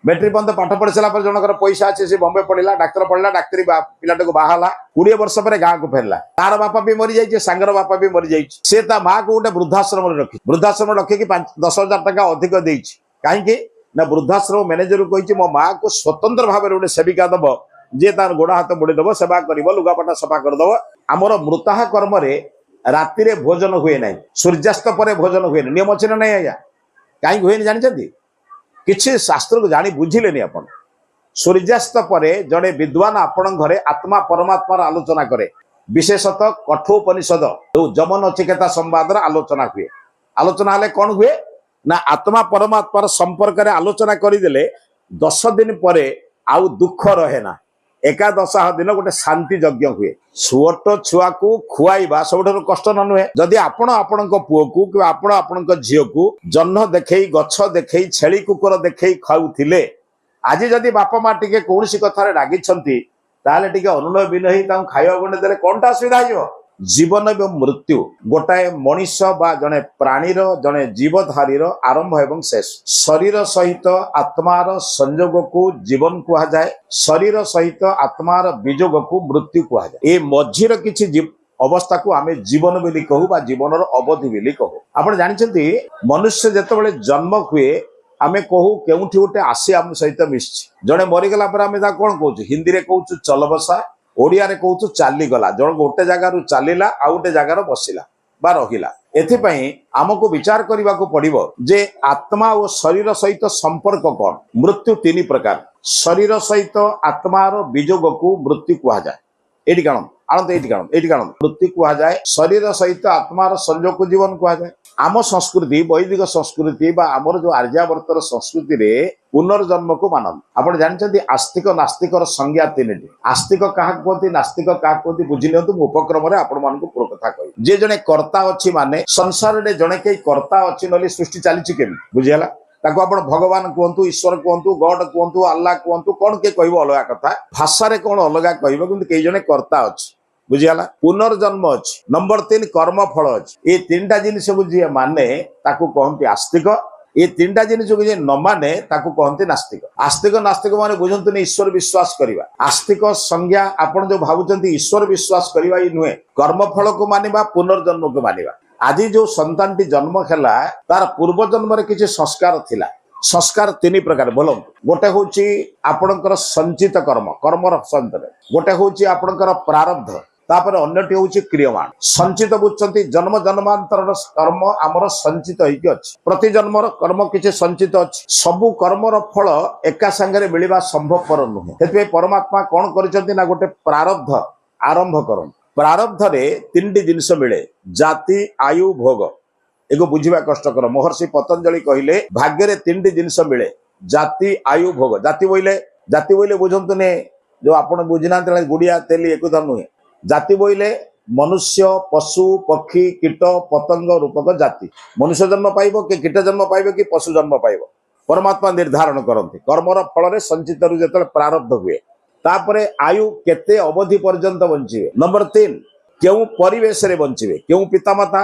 Matric ପର୍ଯ୍ୟନ୍ତ ପାଠ ପଢି ସାରିଲା ପରେ ଜଣଙ୍କର ପଇସା ଅଛି, ସେ ବମ୍ବେ ପଢିଲା, ଡାକ୍ତର ପଢିଲା, ଡାକ୍ତରୀ ପିଲାଟାକୁ ବାହା ହେଲା। 20 ବର୍ଷ ପରେ ଗାଁକୁ ଫେରିଲା। ତାର ବାପା ବି ମରିଯାଇଛି, ସାଙ୍ଗର ବାପା ବି ମରିଯାଇଛି। ସେ ତା ମାକୁ ଗୋଟେ ବୃଦ୍ଧାଶ୍ରମରେ ରଖି, ବୃଦ୍ଧାଶ୍ରମ ରଖିକି 5-10 ହଜାର ଟଙ୍କା ଅଧିକ ଦେଇଛି। କାହିଁକି ନା ବୃଦ୍ଧାଶ୍ରମ ମ୍ୟାନେଜରକୁ କହିଛି, ମୋ ମାକୁ ସ୍ୱତନ୍ତ୍ର ଭାବରେ ଗୋଟେ ସେବିକା ଦବ, ଯିଏ ତାର ଗୋଡ ହାତ ବୁଡି ଦବ, ସେବା କରିବ, ଲୁଗାପଟା ସଫା କରିଦବ। ଆମର ମୃତାହ କର୍ମରେ ରାତିରେ ଭୋଜନ ହୁଏ ନାହିଁ, ସୂର୍ଯ୍ୟାସ୍ତ ପରେ ଭୋଜନ ହୁଏନି। ନିୟମ ଅଛି ନା ନାହିଁ ଆଜ୍ଞା? କାହିଁକି ହୁଏନି ଜାଣିଛନ୍ତି? କିଛି ଶାସ୍ତ୍ରକୁ ଜାଣି ବୁଝିଲେନି ଆପଣ। ସୂର୍ଯ୍ୟାସ୍ତ ପରେ ଜଣେ ବିଦ୍ୱାନ ଆପଣଙ୍କ ଘରେ ଆତ୍ମା ପରମାତ୍ମାର ଆଲୋଚନା କରେ। ବିଶେଷତଃ କଠୋପନିଷଦ, ଯୋଉ ଯମ ନଚିକେତା ସମ୍ବାଦର ଆଲୋଚନା ହୁଏ। ଆଲୋଚନା ହେଲେ କଣ ହୁଏ ନା, ଆତ୍ମା ପରମାତ୍ମାର ସମ୍ପର୍କରେ ଆଲୋଚନା କରିଦେଲେ 10 ଦିନ ପରେ ଆଉ ଦୁଃଖ ରହେ ନା। ଏକାଦଶାହ ଦିନ ଗୋଟେ ଶାନ୍ତି ଯଜ୍ଞ ହୁଏ। ଛୋଟ ଛୁଆକୁ ଖୁଆଇବା ସବୁଠାରୁ କଷ୍ଟ ନ ନୁହେଁ? ଯଦି ଆପଣ ଆପଣଙ୍କ ପୁଅକୁ କିମ୍ବା ଆପଣ ଆପଣଙ୍କ ଝିଅକୁ ଜହ୍ନ ଦେଖେଇ, ଗଛ ଦେଖେଇ, ଛେଳି କୁକୁର ଦେଖେଇ ଖାଉଥିଲେ, ଆଜି ଯଦି ବାପା ମା ଟିକେ କୌଣସି କଥାରେ ରାଗିଛନ୍ତି, ତାହେଲେ ଟିକେ ଅନୁନୟ ବିନୟ ହେଇ ତାଙ୍କୁ ଖାଇବାକୁ ଗଣ୍ଡେ ଦେଲେ କଣଟା ଅସୁବିଧା ହେଇଯିବ? ଜୀବନ ଏବଂ ମୃତ୍ୟୁ ଗୋଟାଏ ମଣିଷ ବା ଜଣେ ପ୍ରାଣୀର, ଜଣେ ଜୀବଧାରୀର ଆରମ୍ଭ ଏବଂ ଶେଷ। ଶରୀର ସହିତ ଆତ୍ମାର ସଂଯୋଗକୁ ଜୀବନ କୁହାଯାଏ, ଶରୀର ସହିତ ଆତ୍ମାର ବିଯୋଗକୁ ମୃତ୍ୟୁ କୁହାଯାଏ। ଏ ମଝିର କିଛି ଅବସ୍ଥାକୁ ଆମେ ଜୀବନ ବୋଲି କହୁ ବା ଜୀବନର ଅବଧି ବୋଲି କହୁ। ଆପଣ ଜାଣିଛନ୍ତି, ମନୁଷ୍ୟ ଯେତେବେଳେ ଜନ୍ମ ହୁଏ, ଆମେ କହୁ କେଉଁଠି ଗୋଟେ ଆସି ଆମ ସହିତ ମିଶିଛି। ଜଣେ ମରିଗଲା ପରେ ଆମେ ତାକୁ କଣ କହୁଛୁ? ହିନ୍ଦୀରେ କହୁଛୁ चल बसा, ଓଡିଆରେ କହୁଛୁ ଚାଲିଗଲା। ଜଣେ ଗୋଟେ ଜାଗାରୁ ଚାଲିଲା, ଆଉ ଗୋଟେ ଜାଗାରେ ବସିଲା ବା ରହିଲା। ଏଥିପାଇଁ ଆମକୁ ବିଚାର କରିବାକୁ ପଡିବ ଯେ ଆତ୍ମା ଓ ଶରୀର ସହିତ ସମ୍ପର୍କ କଣ। ମୃତ୍ୟୁ ତିନି ପ୍ରକାର। ଶରୀର ସହିତ ଆତ୍ମାର ବିଯୋଗକୁ ମୃତ୍ୟୁ କୁହାଯାଏ। ଏଇଠି କାଣ ଆଣନ୍ତୁ, ଏଇଠି କାଣ, ଏଇଠି କାଣ। ମୃତ୍ୟୁ କୁହାଯାଏ। ଶରୀର ସହିତ ଆତ୍ମାର ସଂଯୋଗକୁ ଜୀବନ କୁହାଯାଏ। ଆମ ସଂସ୍କୃତି, ବୈଦିକ ସଂସ୍କୃତି ବା ଆମର ଯୋଉ ଆର୍ଯ୍ୟାବର୍ତ୍ତର ସଂସ୍କୃତିରେ ପୁନର୍ଜନ୍ମକୁ ମାନନ୍ତି। ଆପଣ ଜାଣିଛନ୍ତି, ଆସ୍ତିକ ନାସ୍ତିକର ସଂଜ୍ଞା ତିନିଟି। ଆସ୍ତିକ କାହାକୁ କୁହନ୍ତି, ନାସ୍ତିକ କାହାକୁ କୁହନ୍ତି, ବୁଝି ନିଅନ୍ତୁ। ମୁଁ ଉପକ୍ରମରେ ଆପଣମାନଙ୍କୁ ପୁରା କଥା କହିବି। ଯେ ଜଣେ କର୍ତ୍ତା ଅଛି, ମାନେ ସଂସାରରେ ଜଣେ କେହି କର୍ତ୍ତା ଅଛି, ନହେଲେ ସୃଷ୍ଟି ଚାଲିଛି କେମିତି? ବୁଝିହେଲା? ତାକୁ ଆପଣ ଭଗବାନ କୁହନ୍ତୁ, ଈଶ୍ୱର କୁହନ୍ତୁ, ଗଡ କୁହନ୍ତୁ, ଆଲ୍ଲାହ କୁହନ୍ତୁ, କଣ କିଏ କହିବ ଅଲଗା କଥା, ଭାଷାରେ କଣ ଅଲଗା କହିବ, କିନ୍ତୁ କେହି ଜଣେ କର୍ତ୍ତା ଅଛି। ବୁଝିଗଲା? ପୁନର୍ଜନ୍ମ ଅଛି। ନମ୍ବର 3, କର୍ମ ଫଳ ଅଛି। ଏଇ ତିନିଟା ଜିନିଷକୁ ଯିଏ ମାନେ ତାକୁ କହନ୍ତି ଆସ୍ତିକ। ଏ ତିନିଟା ଜିନିଷକୁ ଯିଏ ନ ମାନେ ତାକୁ କହନ୍ତି ନାସ୍ତିକ। ଆସ୍ତିକ ନାସ୍ତିକ ମାନେ ବୁଝନ୍ତୁନି ଈଶ୍ୱର ବିଶ୍ୱାସ କରିବା। ଆସ୍ତିକ ସଂଜ୍ଞା ଆପଣ ଯୋଉ ଭାବୁଛନ୍ତି ଈଶ୍ୱର ବିଶ୍ୱାସ କରିବା, ଇ ନୁହେଁ। କର୍ମଫଳକୁ ମାନିବା, ପୁନର୍ଜନ୍ମକୁ ମାନିବା। ଆଜି ଯୋଉ ସନ୍ତାନଟି ଜନ୍ମ ହେଲା, ତାର ପୂର୍ବ ଜନ୍ମରେ କିଛି ସଂସ୍କାର ଥିଲା। ସଂସ୍କାର ତିନି ପ୍ରକାର ବୋଲନ୍ତୁ। ଗୋଟେ ହଉଛି ଆପଣଙ୍କର ସଞ୍ଚିତ କର୍ମ, କର୍ମର ସନ୍ତରେ। ଗୋଟେ ହଉଛି ଆପଣଙ୍କର ପ୍ରାରବ୍ଧ, ତାପରେ ଅନ୍ୟଟି ହଉଛି କ୍ରିୟମାଣ। ସଞ୍ଚିତ ବୁଝୁଛନ୍ତି? ଜନ୍ମ ଜନ୍ମାନ୍ତରର କର୍ମ ଆମର ସଞ୍ଚିତ ହେଇକି ଅଛି। ପ୍ରତି ଜନ୍ମର କର୍ମ କିଛି ସଞ୍ଚିତ ଅଛି। ସବୁ କର୍ମର ଫଳ ଏକା ସାଙ୍ଗରେ ମିଳିବା ସମ୍ଭବପର ନୁହେଁ। ସେଥିପାଇଁ ପରମାତ୍ମା କଣ କରିଛନ୍ତି ନା, ଗୋଟେ ପ୍ରାରବ୍ଧ ଆରମ୍ଭ କରନ୍ତି। ପ୍ରାରବ୍ଧରେ ତିନିଟି ଜିନିଷ ମିଳେ, ଜାତି, ଆୟୁ, ଭୋଗ। ଏକୁ ବୁଝିବା କଷ୍ଟକର। ମହର୍ଷି ପତଞ୍ଜଳି କହିଲେ, ଭାଗ୍ୟରେ ତିନିଟି ଜିନିଷ ମିଳେ, ଜାତି, ଆୟୁ, ଭୋଗ। ଜାତି ବୋଇଲେ ବୁଝନ୍ତୁନି ଯୋଉ ଆପଣ ବୁଝିନାହାନ୍ତି, ଗୁଡିଆ ତେଲି, ଏକଥା ନୁହେଁ। ଜାତି ବୋଇଲେ ମନୁଷ୍ୟ, ପଶୁ, ପକ୍ଷୀ, କୀଟ ପତଙ୍ଗ ରୂପକ ଜାତି। ମନୁଷ୍ୟ ଜନ୍ମ ପାଇବ କି କୀଟ ଜନ୍ମ ପାଇବ କି ପଶୁ ଜନ୍ମ ପାଇବ, ପରମାତ୍ମା ନିର୍ଦ୍ଧାରଣ କରନ୍ତି କର୍ମର ଫଳରେ, ସଞ୍ଚିତରୁ ଯେତେବେଳେ ପ୍ରାରବ୍ଧ ହୁଏ। ତାପରେ ଆୟୁ, କେତେ ଅବଧି ପର୍ଯ୍ୟନ୍ତ ବଞ୍ଚିବେ। ନମ୍ବର 3, କେଉଁ ପରିବେଶରେ ବଞ୍ଚିବେ, କେଉଁ ପିତାମାତା,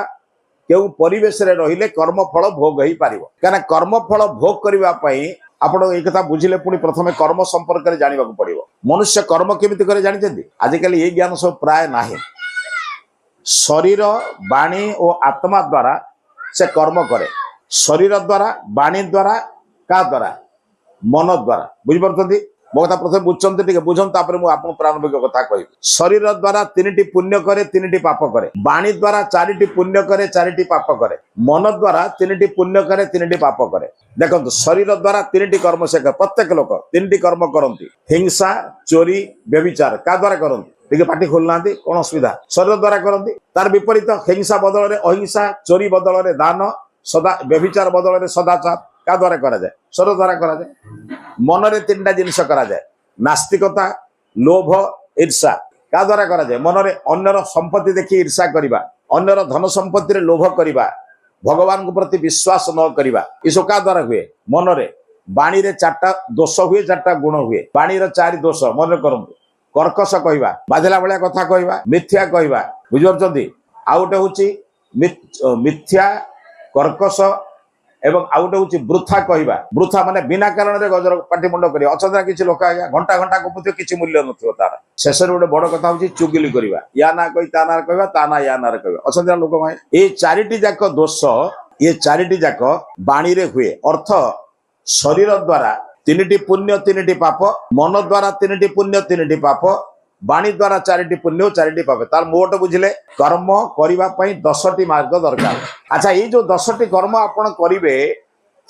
କେଉଁ ପରିବେଶରେ ରହିଲେ କର୍ମଫଳ ଭୋଗ ହେଇପାରିବ। କାହିଁକିନା କର୍ମଫଳ ଭୋଗ କରିବା ପାଇଁ ଆପଣ ଏଇ କଥା ବୁଝିଲେ ପୁଣି ପ୍ରଥମେ କର୍ମ ସମ୍ପର୍କରେ ଜାଣିବାକୁ ପଡିବ। ମନୁଷ୍ୟ କର୍ମ କେମିତି କରେ ଜାଣିଛନ୍ତି? ଆଜିକାଲି ଏଇ ଜ୍ଞାନ ସବୁ ପ୍ରାୟ ନାହିଁ। ଶରୀର, ବାଣୀ ଓ ଆତ୍ମା ଦ୍ୱାରା ସେ କର୍ମ କରେ। ଶରୀର ଦ୍ୱାରା, ବାଣୀ ଦ୍ୱାରା, କାହା ଦ୍ୱାରା? ମନ ଦ୍ୱାରା। ବୁଝିପାରୁଛନ୍ତି ମୋ କଥା? ପ୍ରଥମେ ବୁଝୁଛନ୍ତି? ଟିକେ ବୁଝନ୍ତୁ, ତାପରେ ମୁଁ ଆପଣଙ୍କୁ ପ୍ରାରମ୍ଭିକ କଥା କହିବି। ଶରୀର ଦ୍ୱାରା ତିନିଟି ପୁଣ୍ୟ କରେ, ତିନିଟି ପାପ କରେ। ବାଣୀ ଦ୍ୱାରା ଚାରିଟି ପୁଣ୍ୟ କରେ, ଚାରିଟି ପାପ କରେ। ମନ ଦ୍ୱାରା ତିନିଟି ପୁଣ୍ୟ କରେ, ତିନିଟି ପାପ କରେ। ଦେଖନ୍ତୁ, ଶରୀର ଦ୍ୱାରା ତିନିଟି କର୍ମ ସେ କରେ। ପ୍ରତ୍ୟେକ ଲୋକ ତିନିଟି କର୍ମ କରନ୍ତି, ହିଂସା, ଚୋରି, ବ୍ୟଭିଚାର। କାହା ଦ୍ୱାରା କରନ୍ତି? ଟିକେ ପାଟି ଖୋଲୁନାହାନ୍ତି, କଣ ଅସୁବିଧା? ଶରୀର ଦ୍ୱାରା କରନ୍ତି। ତାର ବିପରୀତ, ହିଂସା ବଦଳରେ ଅହିଂସା, ଚୋରି ବଦଳରେ ଦାନ, ସଦା ବ୍ୟଭିଚାର ବଦଳରେ ସଦାଚାର। କାହା ଦ୍ୱାରା କରାଯାଏ? ଶରୀର ଦ୍ୱାରା କରାଯାଏ। ମନରେ ତିନିଟା ଜିନିଷ କରାଯାଏ, ନାସ୍ତିକତା, ଲୋଭ, ଈର୍ଷା। କାହା ଦ୍ୱାରା କରାଯାଏ? ମନରେ ଅନ୍ୟର ସମ୍ପତ୍ତି ଦେଖି ଈର୍ଷା କରିବା, ଅନ୍ୟର ଧନ ସମ୍ପତ୍ତିରେ ଲୋଭ କରିବା, ଭଗବାନଙ୍କ ପ୍ରତି ବିଶ୍ୱାସ ନ କରିବା, ଏସବୁ କାହା ଦ୍ୱାରା ହୁଏ? ମନରେ। ବାଣୀରେ ଚାରିଟା ଦୋଷ ହୁଏ, ଚାରିଟା ଗୁଣ ହୁଏ। ବାଣୀର ଚାରି ଦୋଷ ମନେ କରନ୍ତୁ। କର୍କଶ କହିବା, ବାଧିଲା ଭଳିଆ କଥା କହିବା, ମିଥ୍ୟା କହିବା, ବୁଝିପାରୁଛନ୍ତି? ଆଉ ଗୋଟେ ହଉଛି ମିଥ୍ୟା, କର୍କଶ, ଏବଂ ଆଉ ଗୋଟେ ହଉଛି ବୃଥା କହିବା। ବୃଥା ମାନେ ବିନା କାରଣରେ ଗଜର ପାଟି ମୁଣ୍ଡ କରିବା। ଅଛନ୍ତି ନା କିଛି ଲୋକ ଆଜ୍ଞା, ଘଣ୍ଟା ଘଣ୍ଟା ଗପୁଥିବ, କିଛି ମୂଲ୍ୟ ନଥିବ ତାର। ଶେଷରେ ଗୋଟେ ବଡ କଥା ହଉଛି ଚୁଗିଲି କରିବା, ୟା ନା କହି ତା ନାଁରେ କହିବା, ତା ନା ୟା ନାଁରେ କହିବା। ଅଛନ୍ତି ନା ଲୋକମାନେ? ଏଇ ଚାରିଟି ଯାକ ଦୋଷ, ଏ ଚାରିଟି ଯାକ ବାଣୀରେ ହୁଏ। ଅର୍ଥ ଶରୀର ଦ୍ଵାରା ତିନିଟି ପୁଣ୍ୟ ତିନିଟି ପାପ, ମନ ଦ୍ଵାରା ତିନିଟି ପୁଣ୍ୟ ତିନିଟି ପାପ, ବାଣୀ ଦ୍ଵାରା ଚାରିଟି ପୁଣ୍ୟ ଚାରିଟି ପାପ। ତାର ମୋଟ ବୁଝିଲେ, କର୍ମ କରିବା ପାଇଁ 10ଟି ମାର୍ଗ ଦରକାର। ଆଚ୍ଛା, ଏଇ ଯୋଉ 10ଟି କର୍ମ ଆପଣ କରିବେ,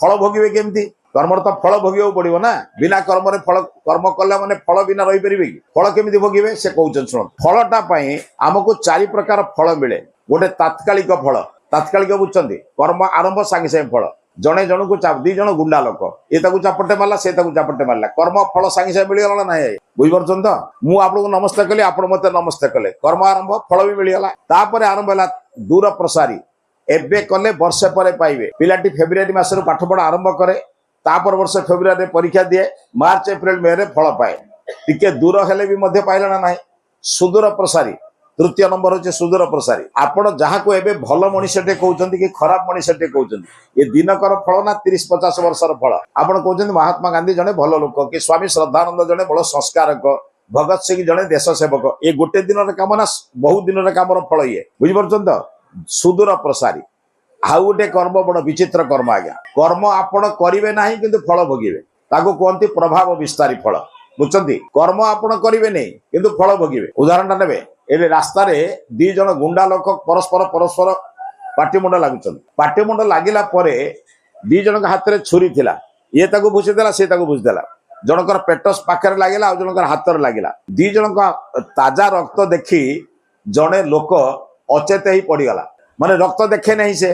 ଫଳ ଭୋଗିବେ କେମିତି? କର୍ମର ତ ଫଳ ଭୋଗିବାକୁ ପଡିବ ନା। ବିନା କର୍ମରେ ଫଳ, କର୍ମ କଲା ମାନେ ଫଳ ବିନା ରହିପାରିବେ କି? ଫଳ କେମିତି ଭୋଗିବେ ସେ କହୁଛନ୍ତି, ଶୁଣନ୍ତୁ। ଫଳଟା ପାଇଁ ଆମକୁ 4 ପ୍ରକାର ଫଳ ମିଳେ। ଗୋଟେ ତାତ୍କାଳିକ ଫଳ। ତାତ୍କାଳିକ ବୁଝୁଛନ୍ତି? କର୍ମ ଆରମ୍ଭ ସାଙ୍ଗେ ସାଙ୍ଗେ ଫଳ। ଜଣେ ଜଣକୁ ଦି ଜଣ ଗୁଣ୍ଡା ଲୋକ, ଏ ତାକୁ ଚାପଟେ ମାରିଲା, ସେ ତାକୁ ଚାପଟେ ମାରିଲା, କର୍ମ ଫଳ ସାଙ୍ଗେ ସାଙ୍ଗେ ମିଳିଗଲା ନା ନାହିଁ? ବୁଝିପାରୁଛନ୍ତି ତ? ମୁଁ ଆପଣଙ୍କୁ ନମସ୍ତେ କଲି, ଆପଣ ମତେ ନମସ୍ତେ କଲେ, କର୍ମ ଆରମ୍ଭ, ଫଳ ବି ମିଳିଗଲା। ତାପରେ ଆରମ୍ଭ ହେଲା ଦୂର ପ୍ରସାରୀ। ଏବେ କଲେ ବର୍ଷେ ପରେ ପାଇବେ। ପିଲାଟି ଫେବୃଆରୀ ମାସରୁ ପାଠ ପଢା ଆରମ୍ଭ କରେ, ତାପର ବର୍ଷ ଫେବୃଆରୀରେ ପରୀକ୍ଷା ଦିଏ, ମାର୍ଚ୍ଚ ଏପ୍ରିଲ ମେ ରେ ଫଳ ପାଏ। ଟିକେ ଦୂର ହେଲେ ବି ମଧ୍ୟ ପାଇଲା ନା ନାହିଁ? ସୁଦୂର ପ୍ରସାରୀ। ତୃତୀୟ ନମ୍ବର ହଉଛି ସୁଦୂର ପ୍ରସାରୀ। ଆପଣ ଯାହାକୁ ଏବେ ଭଲ ମଣିଷଟେ କହୁଛନ୍ତି କି ଖରାପ ମଣିଷଟେ କହୁଛନ୍ତି, ଏ ଦିନକର ଫଳ ନା 30-50 ବର୍ଷର ଫଳ? ଆପଣ କହୁଛନ୍ତି ମହାତ୍ମା ଗାନ୍ଧୀ ଜଣେ ଭଲ ଲୋକ, କି ସ୍ୱାମୀ ଶ୍ରଦ୍ଧାନନ୍ଦ ଜଣେ ବଡ ସଂସ୍କାରକ, ଭଗତ ସିଂ ଜଣେ ଦେଶ ସେବକ। ଏ ଗୋଟେ ଦିନର କାମ ନା ବହୁ ଦିନର କାମର ଫଳ ଇଏ? ବୁଝିପାରୁଛନ୍ତି ତ? ସୁଦୂର ପ୍ରସାରୀ। ଆଉ ଗୋଟେ କର୍ମ ବଡ ବିଚିତ୍ର କର୍ମ ଆଜ୍ଞା। କର୍ମ ଆପଣ କରିବେ ନାହିଁ କିନ୍ତୁ ଫଳ ଭୋଗିବେ, ତାକୁ କୁହନ୍ତି ପ୍ରଭାବ ବିସ୍ତାରୀ ଫଳ। ବୁଝୁଛନ୍ତି? କର୍ମ ଆପଣ କରିବେନି କିନ୍ତୁ ଫଳ ଭୋଗିବେ। ଉଦାହରଣଟା ନେବେ, ଏବେ ରାସ୍ତାରେ ଦି ଜଣ ଗୁଣ୍ଡା ଲୋକ ପରସ୍ପର ପରସ୍ପର ପାଟି ମୁଣ୍ଡ ଲାଗୁଛନ୍ତି। ପାଟି ମୁଣ୍ଡ ଲାଗିଲା ପରେ ଦି ଜଣଙ୍କ ହାତରେ ଛୁରୀ ଥିଲା, ଇଏ ତାକୁ ଭୁସିଦେଲା, ସେ ତାକୁ ଭୁସିଦେଲା। ଜଣଙ୍କର ପେଟ ପାଖରେ ଲାଗିଲା, ଆଉ ଜଣଙ୍କର ହାତରେ ଲାଗିଲା। ଦି ଜଣଙ୍କ ତାଜା ରକ୍ତ ଦେଖି ଜଣେ ଲୋକ ଅଚେତ ହେଇ ପଡିଗଲା। ମାନେ ରକ୍ତ ଦେଖେ ନାହିଁ ସେ,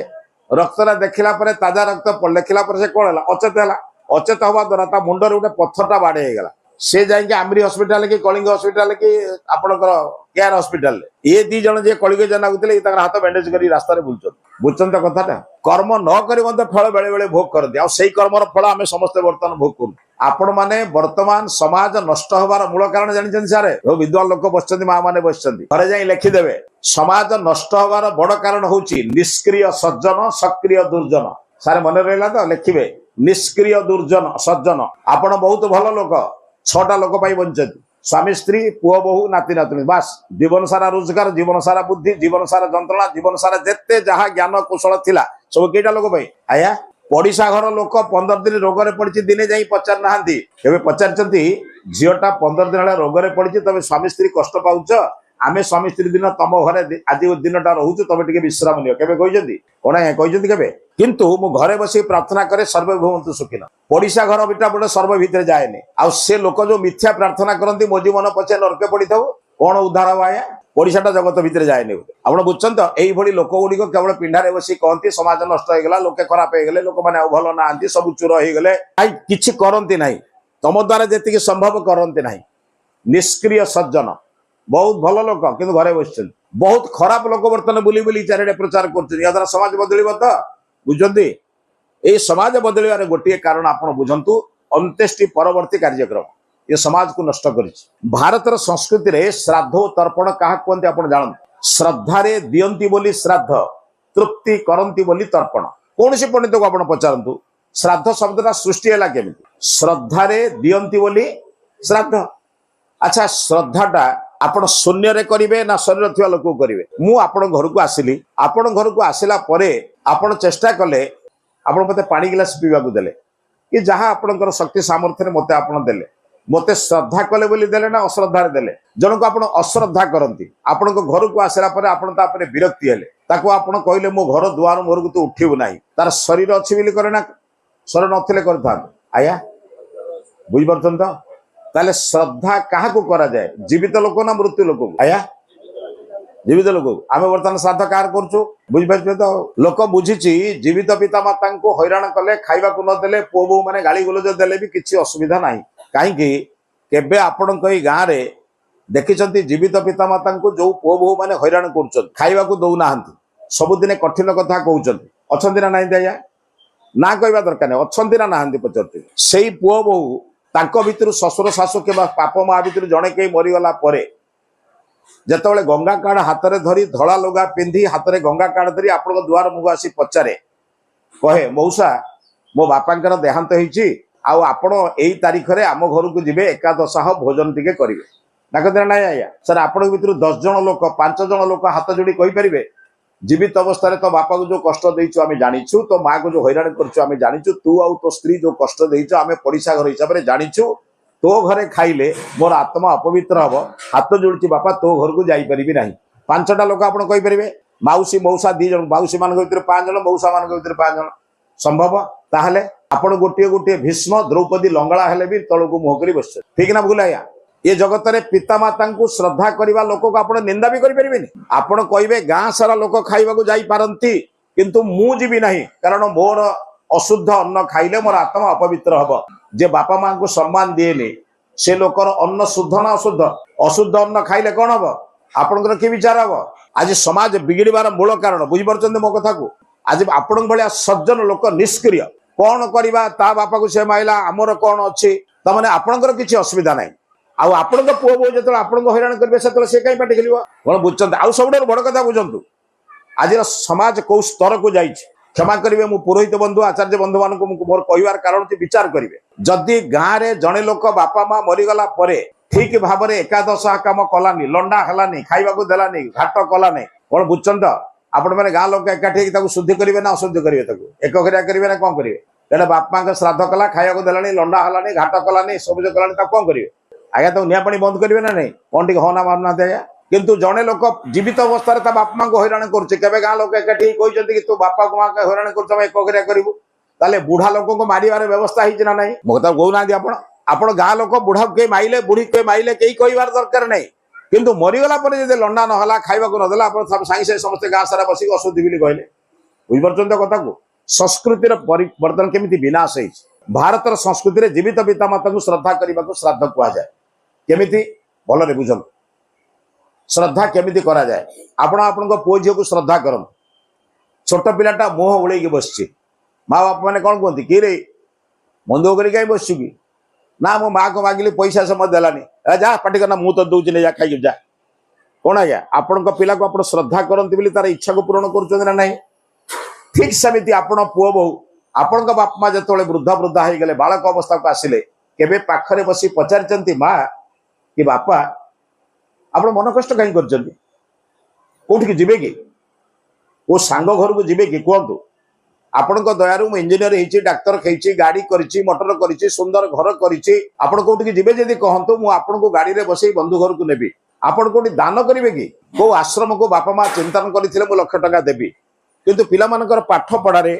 ରକ୍ତଟା ଦେଖିଲା ପରେ, ତାଜା ରକ୍ତ ଦେଖିଲା ପରେ ସେ କଣ ହେଲା? ଅଚେତ ହେଲା। ଅଚେତ ହବା ଦ୍ଵାରା ତା ମୁଣ୍ଡରେ ଗୋଟେ ପଥରଟା ବାଡେଇ ହେଇଗଲା। ସେ ଯାଇକି ଆମ୍ରି ହସ୍ପିଟାଲ କି କଳିଙ୍ଗ ହସ୍ପିଟାଲ କି ଆପଣଙ୍କର କେୟାର ହସ୍ପିଟାଲରେ, ଏ ଦି ଜଣ ଯିଏ କଳିଙ୍ଗ ନାଗୁଥିଲେ, ତାଙ୍କର ହାତ ବ୍ୟାଣ୍ଡେଜ କରି ରାସ୍ତାରେ ବୁଲୁଛନ୍ତି। ବୁଝୁଛନ୍ତି ତ କଥାଟା? କର୍ମ ନ କରି ମଧ୍ୟ ଫଳ ବେଳେ ବେଳେ ଭୋଗ କରନ୍ତି, ଆଉ ସେଇ କର୍ମର ଫଳ ଆମେ ସମସ୍ତେ ବର୍ତ୍ତମାନ ଭୋଗ କରୁ। ଆପଣ ମାନେ ବର୍ତ୍ତମାନ ସମାଜ ନଷ୍ଟ ହବାର ମୂଳ କାରଣ ଜାଣିଛନ୍ତି ସାର୍? ଯୋଉ ବିଦ୍ୱାନ ଲୋକ ବସିଛନ୍ତି, ମା ମାନେ ବସିଛନ୍ତି, ଘରେ ଯାଇ ଲେଖିଦେବେ। ସମାଜ ନଷ୍ଟ ହବାର ବଡ କାରଣ ହଉଛି ନିଷ୍କ୍ରିୟ ସଜ୍ଜନ, ସକ୍ରିୟ ଦୁର୍ଜନ। ସାର୍ ମନେ ରହିଲା ତ? ଲେଖିବେ, ନିଷ୍କ୍ରିୟ ଦୁର୍ଜନ ସଜ୍ଜନ। ଆପଣ ବହୁତ ଭଲ ଲୋକ, 6ଟା ଲୋକ ପାଇଁ ବଞ୍ଚିଛନ୍ତି, ସ୍ୱାମୀ ସ୍ତ୍ରୀ, ପୁଅ ବୋହୂ, ନାତି ନାତୁଣୀ, ବାସ୍। ଜୀବନ ସାରା ରୋଜଗାର, ଜୀବନ ସାରା ବୁଦ୍ଧି, ଜୀବନ ସାରା ଯନ୍ତ୍ରଣା, ଜୀବନ ସାରା ଯେତେ ଯାହା ଜ୍ଞାନ କୌଶଳ ଥିଲା ସବୁ କେଇଟା ଲୋକ ପାଇଁ ଆଜ୍ଞା? ପଡିଶା ଘର ଲୋକ 15 ଦିନ ରୋଗରେ ପଡିଛି, ଦିନେ ଯାଇ ପଚାରି ନାହାନ୍ତି। ଏବେ ପଚାରିଛନ୍ତି, ଝିଅଟା 15 ଦିନ ହେଲା ରୋଗରେ ପଡିଛି, ତମେ ସ୍ୱାମୀ ସ୍ତ୍ରୀ କଷ୍ଟ ପାଉଛ, ଆମେ ସ୍ୱାମୀ ସ୍ତ୍ରୀ ଦିନ ତମ ଘରେ ଆଜି ଦିନଟା ରହୁଛୁ, ତମେ ଟିକେ ବିଶ୍ରାମ ନିଅ। କେବେ କହିଛନ୍ତି? କଣ ଆଜ୍ଞା କହିଛନ୍ତି କେବେ? କିନ୍ତୁ ମୁଁ ଘରେ ବସିକି ପ୍ରାର୍ଥନା କରେ, ସର୍ବେ ଭବନ୍ତୁ ସୁଖିନ। ପଡିଶା ଘର ବିଟା ଗୋଟେ ସର୍ବ ଭିତରେ ଯାଏନି। ଆଉ ସେ ଲୋକ ଯୋଉ ମିଥ୍ୟା ପ୍ରାର୍ଥନା କରନ୍ତି, ମୋ ଜୀବନ ପଛେ ନରକେ ପଡିଥାଉ, କଣ ଉଦ୍ଧାର ହବ ଆଜ୍ଞା? ପଡିଶାଟା ଜଗତ ଭିତରେ ଯାଏନି ବୋଧେ। ଆପଣ ବୁଝୁଛନ୍ତି ତ? ଏଇଭଳି ଲୋକ ଗୁଡିକ କେବଳ ପିଣ୍ଡାରେ ବସି କହନ୍ତି ସମାଜ ନଷ୍ଟ ହେଇଗଲା, ଲୋକେ ଖରାପ ହେଇଗଲେ, ଲୋକମାନେ ଆଉ ଭଲ ନାହାନ୍ତି, ସବୁ ଚୋର ହେଇଗଲେ। ଭାଇ କିଛି କରନ୍ତି ନାହିଁ, ତମ ଦ୍ୱାରା ଯେତିକି ସମ୍ଭବ କରନ୍ତି ନାହିଁ। ନିଷ୍କ୍ରିୟ ସଜ୍ଜନ, ବହୁତ ଭଲ ଲୋକ କିନ୍ତୁ ଘରେ ବସିଛନ୍ତି। ବହୁତ ଖରାପ ଲୋକ ବର୍ତ୍ତମାନ ବୁଲି ବୁଲି ଚାରିଆଡେ ପ୍ରଚାର କରୁଛନ୍ତି। ଏହାଦ୍ୱାରା ସମାଜ ବଦଳିବ ତ? ବୁଝୁଛନ୍ତି? ଏଇ ସମାଜ ବଦଳିବାର ଗୋଟିଏ କାରଣ ଆପଣ ବୁଝନ୍ତୁ, ଅନ୍ତ୍ୟେଷ୍ଟି ପରବର୍ତ୍ତୀ କାର୍ଯ୍ୟକ୍ରମ ଏ ସମାଜକୁ ନଷ୍ଟ କରିଛି। ଭାରତର ସଂସ୍କୃତିରେ ଶ୍ରାଦ୍ଧ ଓ ତର୍ପଣ କାହାକୁ କୁହନ୍ତି ଆପଣ ଜାଣନ୍ତି? ଶ୍ରଦ୍ଧାରେ ଦିଅନ୍ତି ବୋଲି ଶ୍ରାଦ୍ଧ, ତୃପ୍ତି କରନ୍ତି ବୋଲି ତର୍ପଣ। କୌଣସି ପଣ୍ଡିତକୁ ଆପଣ ପଚାରନ୍ତୁ, ଶ୍ରାଦ୍ଧ ଶବ୍ଦଟା ସୃଷ୍ଟି ହେଲା କେମିତି? ଶ୍ରଦ୍ଧାରେ ଦିଅନ୍ତି ବୋଲି ଶ୍ରାଦ୍ଧ। ଆଚ୍ଛା, ଶ୍ରଦ୍ଧାଟା ଆପଣ ଶୂନ୍ୟରେ କରିବେ ନା ଶରୀର ଥିବା ଲୋକକୁ କରିବେ? ମୁଁ ଆପଣଙ୍କ ଘରକୁ ଆସିଲି, ଆପଣଙ୍କ ଘରକୁ ଆସିଲା ପରେ ଆପଣ ଚେଷ୍ଟା କଲେ, ଆପଣ ମତେ ପାଣି ଗିଲାସ ପିଇବାକୁ ଦେଲେ କି ଯାହା ଆପଣଙ୍କର ଶକ୍ତି ସାମର୍ଥ୍ୟରେ ମତେ ଆପଣ ଦେଲେ, ମତେ ଶ୍ରଦ୍ଧା କଲେ ବୋଲି ଦେଲେ ନା ଅଶ୍ରଦ୍ଧାରେ ଦେଲେ? ଜଣକୁ ଆପଣ ଅଶ୍ରଦ୍ଧା କରନ୍ତି, ଆପଣଙ୍କ ଘରକୁ ଆସିଲା ପରେ ଆପଣ ତା ଉପରେ ବିରକ୍ତି ହେଲେ, ତାକୁ ଆପଣ କହିଲେ ମୋ ଘର ଦୁଆର ମୋରକୁ ତୁ ଉଠିବୁ ନାହିଁ। ତାର ଶରୀର ଅଛି ବୋଲି କରେ ନା ଶରୀର ନଥିଲେ କରିଥାନ୍ତେ ଆଜ୍ଞା? ବୁଝିପାରୁଛନ୍ତି ତ? ତାହେଲେ ଶ୍ରଦ୍ଧା କାହାକୁ କରାଯାଏ, ଜୀବିତ ଲୋକ ନା ମୃତ୍ୟୁ ଲୋକକୁ? ଆଜ୍ଞା ଜୀବିତ ଲୋକକୁ। ଆମେ ବର୍ତ୍ତମାନ ଶ୍ରାଦ୍ଧ କାହାର କରୁଛୁ? ବୁଝିପାରୁଛନ୍ତି ତ? ଲୋକ ବୁଝିଛି ଜୀବିତ ପିତା ମାତାଙ୍କୁ ହଇରାଣ କଲେ, ଖାଇବାକୁ ନ ଦେଲେ, ପୁଅ ବୋହୂ ମାନେ ଗାଳି ଗୁଲଜ ଦେଲେ ବି କିଛି ଅସୁବିଧା ନାହିଁ। କାହିଁକି? କେବେ ଆପଣଙ୍କ ଏଇ ଗାଁରେ ଦେଖିଛନ୍ତି ଜୀବିତ ପିତା ମାତାଙ୍କୁ ଯୋଉ ପୁଅ ବୋହୂ ମାନେ ହଇରାଣ କରୁଛନ୍ତି, ଖାଇବାକୁ ଦଉନାହାନ୍ତି, ସବୁଦିନେ କଠିନ କଥା କହୁଛନ୍ତି, ଅଛନ୍ତି ନା ନାହାନ୍ତି ଆଜ୍ଞା? ନା କହିବା ଦରକାର ନାହିଁ, ଅଛନ୍ତି ନା ନାହାନ୍ତି ପଚାରୁଛନ୍ତି। ସେଇ ପୁଅ ବୋହୂ ତାଙ୍କ ଭିତରୁ ଶ୍ୱଶୁର ଶାଶୁ କିମ୍ବା ବାପ ମା ଭିତରୁ ଜଣେ କେହି ମରିଗଲା ପରେ ଯେତେବେଳେ ଗଙ୍ଗା କାର୍ଡ ହାତରେ ଧରି, ଧଳା ଲୁଗା ପିନ୍ଧି ହାତରେ ଗଙ୍ଗା କାର୍ଡ ଧରି ଆପଣଙ୍କ ଦୁଆର ମୁହଁ ଆସି ପଚାରେ, କହେ, ମଉସା ମୋ ବାପାଙ୍କର ଦେହାନ୍ତ ହେଇଛି, ଆଉ ଆପଣ ଏଇ ତାରିଖରେ ଆମ ଘରକୁ ଯିବେ, ଏକାଦଶାହ ଭୋଜନ ଟିକେ କରିବେ। ଡାକନ୍ତି ନା ନାଇଁ ଆଜ୍ଞା? ସାର୍, ଆପଣଙ୍କ ଭିତରୁ 10 ଜଣ ଲୋକ, 5 ଜଣ ଲୋକ ହାତ ଯୋଡ଼ି କହିପାରିବେ, ଜୀବିତ ଅବସ୍ଥାରେ ତୋ ବାପାକୁ ଯୋଉ କଷ୍ଟ ଦେଇଛୁ ଆମେ ଜାଣିଛୁ, ତୋ ମାକୁ ଯୋଉ ହଇରାଣ କରିଛୁ ଆମେ ଜାଣିଛୁ, ତୁ ଆଉ ତୋ ସ୍ତ୍ରୀ ଯୋଉ କଷ୍ଟ ଦେଇଛୁ ଆମେ ପଡ଼ିଶା ଘର ହିସାବରେ ଜାଣିଛୁ, ତୋ ଘରେ ଖାଇଲେ ମୋର ଆତ୍ମା ଅପବିତ୍ର ହବ, ହାତ ଯୋଡୁଛି ବାପା, ତୋ ଘରକୁ ଯାଇପାରିବି ନାହିଁ। 5ଟା ଲୋକ ଆପଣ କହିପାରିବେ? ମାଉସୀ ମଉସା 2 ଜଣ, ମାଉସୀ ମାନଙ୍କ ଭିତରେ 5 ଜଣ, ମଉସା ମାନଙ୍କ ଭିତରେ 5 ଜଣ, ସମ୍ଭବ? ତାହେଲେ ଆପଣ ଗୋଟିଏ ଗୋଟିଏ ଭୀଷ୍ମ ଦ୍ରୌପଦୀ ଲଙ୍ଗଳା ହେଲେ ବି ତଳକୁ ମୁହଁ କରି ବସିଛନ୍ତି, ଠିକ ନା ଭୁଲ ଆଜ୍ଞା? ଏ ଜଗତରେ ପିତାମାତାଙ୍କୁ ଶ୍ରଦ୍ଧା କରିବା ଲୋକକୁ ଆପଣ ନିନ୍ଦା ବି କରିପାରିବେନି। ଆପଣ କହିବେ ଗାଁ ସାରା ଲୋକ ଖାଇବାକୁ ଯାଇପାରନ୍ତି, କିନ୍ତୁ ମୁଁ ଯିବି ନାହିଁ, କାରଣ ମୋର ଅଶୁଦ୍ଧ ଅନ୍ନ ଖାଇଲେ ମୋର ଆତ୍ମା ଅପବିତ୍ର ହବ। ଯେ ବାପା ମାଙ୍କୁ ସମ୍ମାନ ଦିଏନି ସେ ଲୋକର ଅନ୍ନ ଶୁଦ୍ଧ ନା ଅଶୁଦ୍ଧ? ଅଶୁଦ୍ଧ ଅନ୍ନ ଖାଇଲେ କଣ ହବ? ଆପଣଙ୍କର କି ବିଚାର ହବ? ଆଜି ସମାଜ ବିଗିଡ଼ିବାର ମୂଳ କାରଣ ବୁଝିପାରୁଛନ୍ତି ମୋ କଥାକୁ? ଆଜି ଆପଣଙ୍କ ଭଳିଆ ସଜ୍ଜନ ଲୋକ ନିଷ୍କ୍ରିୟ। କଣ କରିବା, ତା ବାପାକୁ ସେ ମାଇଲା, ଆମର କଣ ଅଛି? ତାମାନେ ଆପଣଙ୍କର କିଛି ଅସୁବିଧା ନାହିଁ। ଆଉ ଆପଣଙ୍କ ପୁଅ ବୋହୂ ଯେତେବେଳେ ଆପଣଙ୍କୁ ହଇରାଣ କରିବେ, ସେତେବେଳେ ସେ କାହିଁ ପାଟି ଖେଳିବ? କଣ ବୁଝୁଛନ୍ତି? ଆଉ ସବୁଠାରୁ ବଡ କଥା ବୁଝନ୍ତୁ, ଆଜିର ସମାଜ କୋଉ ସ୍ତରକୁ ଯାଇଛି। କ୍ଷମା କରିବେ, ମୁଁ ପୁରୋହିତ ବନ୍ଧୁ, ଆଚାର୍ଯ୍ୟ ବନ୍ଧୁ ମାନଙ୍କୁ ମୁଁ ମୋର କହିବାର କାରଣ ହଉଛି ବିଚାର କରିବେ। ଯଦି ଗାଁରେ ଜଣେ ଲୋକ ବାପା ମା ମରିଗଲା ପରେ ଠିକ ଭାବରେ ଏକାଦଶ କାମ କଲାନି, ଲଣ୍ଡା ହେଲାନି, ଖାଇବାକୁ ଦେଲାନି, ଘାଟ କଲାନି, କଣ ବୁଝୁଛନ୍ତି ତ? ଆପଣ ମାନେ ଗାଁ ଲୋକ ଏକାଠି ହେଇକି ତାକୁ ଶୁଦ୍ଧି କରିବେ ନା ଅଶୁଦ୍ଧି କରିବେ? ତାକୁ ଏକଘରିଆ କରିବେ ନା କଣ କରିବେ? ଏଇଟା ବାପା ମାଙ୍କ ଶ୍ରାଦ୍ଧ କଲା, ଖାଇବାକୁ ଦେଲାନି, ଲଣ୍ଡା ହେଲାନି, ଘାଟ କଲାନି, ସବୁଜ କଲାନି, ତାକୁ କଣ କରିବେ ଆଜ୍ଞା? ତାକୁ ନିଆଁ ପାଣି ବନ୍ଦ କରିବେ ନା ନାଇଁ? କଣ ଟିକେ ହଁ ନା ମାରୁନାହାନ୍ତି ଆଜ୍ଞା? କିନ୍ତୁ ଜଣେ ଲୋକ ଜୀବିତ ଅବସ୍ଥାରେ ତା ବାପା ମାଙ୍କୁ ହଇରାଣ କରୁଛି, କେବେ ଗାଁ ଲୋକ ଏକାଠି ହେଇ କହିଛନ୍ତି କି ତୁ ବାପାକୁ ମାଙ୍କୁ ହଇରାଣ କରୁଛୁ, ଆମେ ଏକଘରିଆ କରିବୁ? ତାହେଲେ ବୁଢା ଲୋକଙ୍କୁ ମାରିବାର ବ୍ୟବସ୍ଥା ହେଇଛି ନା ନାହିଁ? ମୋ କଥା କହୁନାହାନ୍ତି ଆପଣ। ଆପଣ ଗାଁ ଲୋକ ବୁଢାକୁ କେହି ମାଇଲେ, ବୁଢୀ କେହି ମାଇଲେ, କେହି କହିବାର ଦରକାର ନାହିଁ। କିନ୍ତୁ ମରିଗଲା ପରେ ଯଦି ଲଣ୍ଡା ନହେଲା, ଖାଇବାକୁ ନଦେଲା, ଆପଣ ସାଙ୍ଗେ ସାଙ୍ଗେ ସମସ୍ତେ ଗାଁ ସାରା ବସିକି ଅଶୁଦ୍ଧି ବୋଲି କହିଲେ। ବୁଝିପାରୁଛନ୍ତି ତ କଥାକୁ? ସଂସ୍କୃତିର ପରିବର୍ତ୍ତନ କେମିତି ବିନାଶ ହେଇଛି। ଭାରତର ସଂସ୍କୃତିରେ ଜୀବିତ ପିତାମାତାଙ୍କୁ ଶ୍ରଦ୍ଧା କରିବାକୁ ଶ୍ରାଦ୍ଧ କୁହାଯାଏ। କେମିତି? ଭଲରେ ବୁଝନ୍ତୁ, ଶ୍ରଦ୍ଧା କେମିତି କରାଯାଏ। ଆପଣ ଆପଣଙ୍କ ପୁଅ ଝିଅକୁ ଶ୍ରଦ୍ଧା କରନ୍ତୁ। ଛୋଟ ପିଲାଟା ମୁହଁ ଓଳେଇକି ବସିଛି, ମା ବାପା ମାନେ କଣ କୁହନ୍ତି? କି ରେ, ମନ ଦୁଃଖ କରି କାହିଁ ବସିଛୁ କି? ନା, ମୋ ମାକୁ ମାଗିଲି ପଇସା, ସେ ମତେ ଦେଲାନି। ଏ ଯା, ପାଟି କରନା, ମୁଁ ତ ଦଉଛି, ନେଇ ଯା, ଖାଇକି ଯା। କଣ ଆଜ୍ଞା, ଆପଣଙ୍କ ପିଲାକୁ ଆପଣ ଶ୍ରଦ୍ଧା କରନ୍ତି ବୋଲି ତାର ଇଚ୍ଛାକୁ ପୂରଣ କରୁଛନ୍ତି ନା ନାହିଁ? ଠିକ ସେମିତି ଆପଣ ପୁଅ ବୋହୂ, ଆପଣଙ୍କ ବାପା ମା ଯେତେବେଳେ ବୃଦ୍ଧ ବୃଦ୍ଧା ହେଇଗଲେ, ବାଳକ ଅବସ୍ଥାକୁ ଆସିଲେ, କେବେ ପାଖରେ ବସି ପଚାରିଛନ୍ତି, ମା କି ବାପା ଆପଣ ମନ କଷ୍ଟ କାହିଁ କରିଛନ୍ତି? କୋଉଠିକି ଯିବେ କି? କୋଉ ସାଙ୍ଗ ଘରକୁ ଯିବେ କି? କୁହନ୍ତୁ। ଆପଣଙ୍କ ଦୟାରୁ ମୁଁ ଇଞ୍ଜିନିୟର ହେଇଛି, ଡାକ୍ତର ହେଇଛି, ଗାଡି କରିଛି, ମଟର କରିଛି, ସୁନ୍ଦର ଘର କରିଛି। ଆପଣ କୋଉଠିକି ଯିବେ ଯଦି କହନ୍ତୁ, ମୁଁ ଆପଣଙ୍କୁ ଗାଡିରେ ବସେଇ ବନ୍ଧୁ ଘରକୁ ନେବି। ଆପଣ କୋଉଠି ଦାନ କରିବେ କି? କୋଉ ଆଶ୍ରମକୁ ବାପା ମା ଚିନ୍ତନ କରିଥିଲେ ମୁଁ 1,00,000 ଟଙ୍କା ଦେବି, କିନ୍ତୁ ପିଲାମାନଙ୍କର ପାଠ ପଢାରେ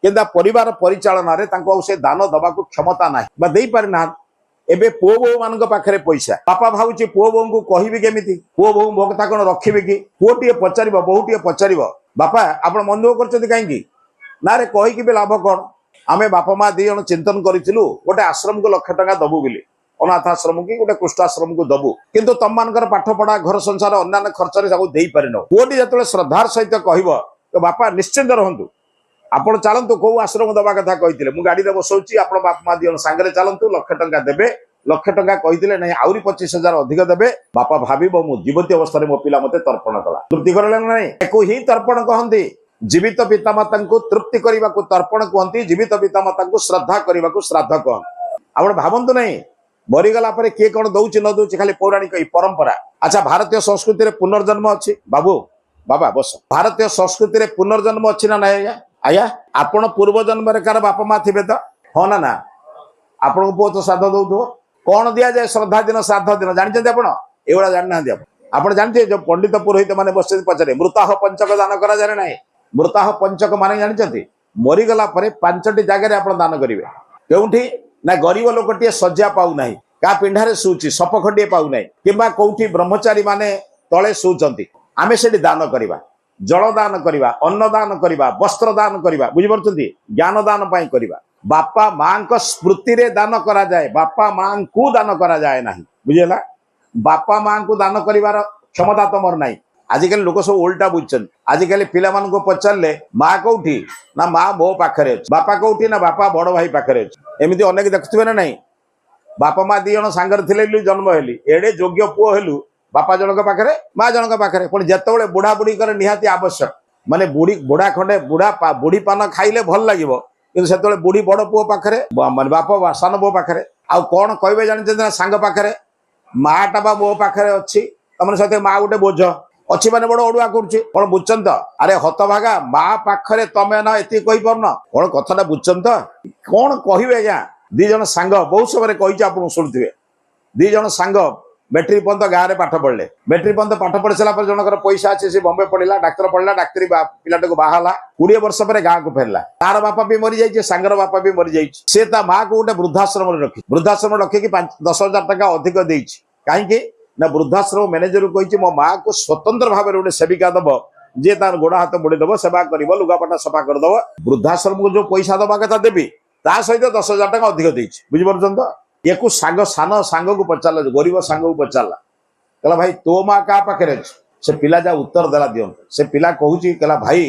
କିମ୍ବା ପରିବାର ପରିଚାଳନାରେ ତାଙ୍କୁ ଆଉ ସେ ଦାନ ଦବାକୁ କ୍ଷମତା ନାହିଁ ବା ଦେଇପାରିନାହାନ୍ତି। ଏବେ ପୁଅ ବୋହୂ ମାନଙ୍କ ପାଖରେ ପଇସା। ବାପା ଭାବୁଛି ପୁଅ ବୋହୂଙ୍କୁ କହିବି କେମିତି? ପୁଅ ବୋହୂ ମୋ କଥା କଣ ରଖିବେ କି? ପୁଅଟିଏ ପଚାରିବ, ବୋହୂଟିଏ ପଚାରିବ, ବାପା ଆପଣ ମନ ଦୁଃଖ କରୁଛନ୍ତି କାହିଁକି? ନା ରେ, କହିକି ବି ଲାଭ କଣ? ଆମେ ବାପା ମା 2 ଜଣ ଚିନ୍ତନ କରିଥିଲୁ ଗୋଟେ ଆଶ୍ରମକୁ 1,00,000 ଟଙ୍କା ଦବୁ ବୋଲି, ଅନାଥ ଆଶ୍ରମ କି ଗୋଟେ କୃଷ୍ଣ ଆଶ୍ରମକୁ ଦବୁ, କିନ୍ତୁ ତମମାନଙ୍କର ପାଠ ପଢା, ଘର ସଂସାର, ଅନ୍ୟାନ୍ୟ ଖର୍ଚ୍ଚରେ ତାକୁ ଦେଇପାରିନୁ। ପୁଅଟି ଯେତେବେଳେ ଶ୍ରଦ୍ଧାର ସହିତ କହିବ, ତ ବାପା ନିଶ୍ଚିନ୍ତ ରହନ୍ତୁ, ଆପଣ ଚାଲନ୍ତୁ, କୋଉ ଆଶ୍ରମ ଦବା କଥା କହିଥିଲେ, ମୁଁ ଗାଡିରେ ବସଉଛି, ଆପଣ ବାପା ମା 2 ଜଣ ସାଙ୍ଗରେ ଚାଲନ୍ତୁ, 1,00,000 ଟଙ୍କା ଦେବେ। 1,00,000 ଟଙ୍କା କହିଥିଲେ ନାଇଁ, ଆହୁରି 25,000 ଅଧିକ ଦେବେ। ବାପା ଭାବିବ ମୁଁ ଜୀବତୀ ଅବସ୍ଥାରେ ମୋ ପିଲା ମତେ ତର୍ପଣ କଲା। ତୃପ୍ତି କରିଲେ ନା ନାଇଁ? ଏକୁ ହିଁ ତର୍ପଣ କହନ୍ତି। ଜୀବିତ ପିତାମାତାଙ୍କୁ ତୃପ୍ତି କରିବାକୁ ତର୍ପଣ କୁହନ୍ତି, ଜୀବିତ ପିତାମାତାଙ୍କୁ ଶ୍ରଦ୍ଧା କରିବାକୁ ଶ୍ରାଦ୍ଧ କହନ୍ତି। ଆପଣ ଭାବନ୍ତୁ ନାହିଁ ମରିଗଲା ପରେ କିଏ କଣ ଦଉଛି ନ ଦଉଛି, ଖାଲି ପୌରାଣିକ ଏଇ ପରମ୍ପରା। ଆଚ୍ଛା, ଭାରତୀୟ ସଂସ୍କୃତିରେ ପୁନର୍ଜନ୍ମ ଅଛି? ବାବୁ ବାବା ବସ। ଭାରତୀୟ ସଂସ୍କୃତିରେ ପୁନର୍ଜନ୍ମ ଅଛି ନା ନାଇଁ ଆଜ୍ଞା? ଆଜ୍ଞା, ଆପଣ ପୂର୍ବ ଜନ୍ମରେ କାହାର ବାପା ମା ଥିବେ ତ? ହଁ ନା ନା? ଆପଣଙ୍କ ପୁଅ ତ ଶ୍ରାଦ୍ଧ ଦଉଥିବ। କଣ ଦିଆଯାଏ ଶ୍ରଦ୍ଧା ଦିନ, ଶ୍ରାଦ୍ଧ ଦିନ ଜାଣିଛନ୍ତି ଆପଣ? ଏଗୁଡ଼ା ଜାଣିନାହାନ୍ତି ଆପଣ। ଆପଣ ଜାଣିଥିବେ ଯୋଉ ପଣ୍ଡିତ ପୁରୋହିତ ମାନେ ବସିଛନ୍ତି, ପଚାରେ ମୃତାହ ପଞ୍ଚକ ଦାନ କରାଯାଏ ନାହିଁ? ମୃତାହ ପଞ୍ଚକ ମାନେ ଜାଣିଛନ୍ତି? ମରିଗଲା ପରେ 5ଟି ଜାଗାରେ ଆପଣ ଦାନ କରିବେ। କେଉଁଠି ନା ଗରିବ ଲୋକଟିଏ ଶଯ୍ୟା ପାଉନାହିଁ, କାହା ପିଣ୍ଢାରେ ଶୋଉଛି, ସପ ଖଣ୍ଡିଏ ପାଉନାହିଁ, କିମ୍ବା କୋଉଠି ବ୍ରହ୍ମଚାରୀ ମାନେ ତଳେ ଶୋଉଛନ୍ତି, ଆମେ ସେଠି ଦାନ କରିବା। ଜଳ ଦାନ କରିବା, ଅନ୍ନ ଦାନ କରିବା, ବସ୍ତ୍ର ଦାନ କରିବା, ବୁଝିପାରୁଛନ୍ତି? ଜ୍ଞାନ ଦାନ ପାଇଁ କରିବା। ବାପା ମାଙ୍କ ସ୍ମୃତିରେ ଦାନ କରାଯାଏ, ବାପା ମାଙ୍କୁ ଦାନ କରାଯାଏ ନାହିଁ। ବୁଝିହେଲା? ବାପା ମାଙ୍କୁ ଦାନ କରିବାର କ୍ଷମତା ତମର ନାହିଁ। ଆଜିକାଲି ଲୋକ ସବୁ ଓଲଟା ବୁଝୁଛନ୍ତି। ଆଜିକାଲି ପିଲାମାନଙ୍କୁ ପଚାରିଲେ ମା କୋଉଠି? ନା ମା ମୋ ପାଖରେ ଅଛି। ବାପା କୋଉଠି? ନା ବାପା ବଡ ଭାଇ ପାଖରେ ଅଛି। ଏମିତି ଅନେକ ଦେଖୁଥିବେ ନା ନାହିଁ? ବାପା ମା 2 ଜଣ ସାଙ୍ଗରେ ଥିଲେ ବୋଲି ଜନ୍ମ ହେଲି, ଏଡେ ଯୋଗ୍ୟ ପୁଅ ହେଲୁ, ବାପା ଜଣଙ୍କ ପାଖରେ ମା ଜଣଙ୍କ ପାଖରେ। ପୁଣି ଯେତେବେଳେ ବୁଢା ବୁଢୀଙ୍କର ନିହାତି ଆବଶ୍ୟକ, ମାନେ ବୁଢୀ ବୁଢା ଖଣ୍ଡେ ବୁଢା ବୁଢୀ ପାନ ଖାଇଲେ ଭଲ ଲାଗିବ, କିନ୍ତୁ ସେତେବେଳେ ବୁଢୀ ବଡ ପୁଅ ପାଖରେ, ମାନେ ବାପ ସାନ ପୁଅ ପାଖରେ, ଆଉ କଣ କହିବେ ଜାଣିଛନ୍ତି ନା? ସାଙ୍ଗ ପାଖରେ ମାଟା ବା ମୋ ପାଖରେ ଅଛି, ତମର ସହିତ ମା ଗୋଟେ ବୋଝ ଅଛି, ମାନେ ବଡ ଅଡୁଆ କରୁଛି। କଣ ବୁଝୁଛନ୍ତି ତ? ଆରେ ହତଭାଗା, ମା ପାଖରେ ତମେ ନା ଏତିକି କହିପାରୁନ, କଣ କଥାଟା ବୁଝୁଛନ୍ତି ତ? କଣ କହିବେ ଆଜ୍ଞା? ଦି ଜଣ ସାଙ୍ଗ, ବହୁତ ସମୟରେ କହିଛି ଆପଣଙ୍କୁ, ଶୁଣୁଥିବେ। ଦି ଜଣ ସାଙ୍ଗ ମେଟ୍ରିକ ପର୍ଯ୍ୟନ୍ତ ଗାଁରେ ପାଠ ପଢିଲେ। ମେଟ୍ରିକ ପର୍ଯ୍ୟନ୍ତ ପାଠ ପଢି ସାରିଲା ପରେ ଜଣଙ୍କର ପଇସା ଅଛି, ସେ ବମ୍ବେ ପଢିଲା, ଡାକ୍ତର ପଢିଲା, ଡାକ୍ତରୀ ପିଲାଟାକୁ ବାହା ହେଲା। 20 ବର୍ଷ ପରେ ଗାଁକୁ ଫେରିଲା। ତାର ବାପା ବି ମରିଯାଇଛି, ସାଙ୍ଗର ବାପା ବି ମରିଯାଇଛି। ସେ ତା ମାକୁ ଗୋଟେ ବୃଦ୍ଧାଶ୍ରମରେ ରଖି, ବୃଦ୍ଧାଶ୍ରମ ରଖିକି 5-10 ହଜାର ଟଙ୍କା ଅଧିକ ଦେଇଛି। କାହିଁକି ନା ବୃଦ୍ଧାଶ୍ରମ ମ୍ୟାନେଜରକୁ କହିଛି, ମୋ ମାକୁ ସ୍ୱତନ୍ତ୍ର ଭାବରେ ଗୋଟେ ସେବିକା ଦବ, ଯିଏ ତାର ଗୋଡ ହାତ ବୁଡି ଦବ, ସେବା କରିବ, ଲୁଗାପଟା ସଫା କରିଦବ। ବୃଦ୍ଧାଶ୍ରମକୁ ଯୋଉ ପଇସା ଦବା କଥା ଦେବି, ତା ସହିତ 10,000 ଟଙ୍କା ଅଧିକ ଦେଇଛି। ବୁଝିପାରୁଛନ୍ତି ତ? ୟାକୁ ସାଙ୍ଗ, ସାନ ସାଙ୍ଗକୁ ପଚାରିଲା, ଗରିବ ସାଙ୍ଗକୁ ପଚାରିଲା, କହିଲା, ଭାଇ, ତୋ ମା କାହା ପାଖରେ ଅଛି? ସେ ପିଲା ଯାହା ଉତ୍ତର ଦେଲା ଦିଅନ୍ତୁ। ସେ ପିଲା କହୁଛି, କହିଲା, ଭାଇ,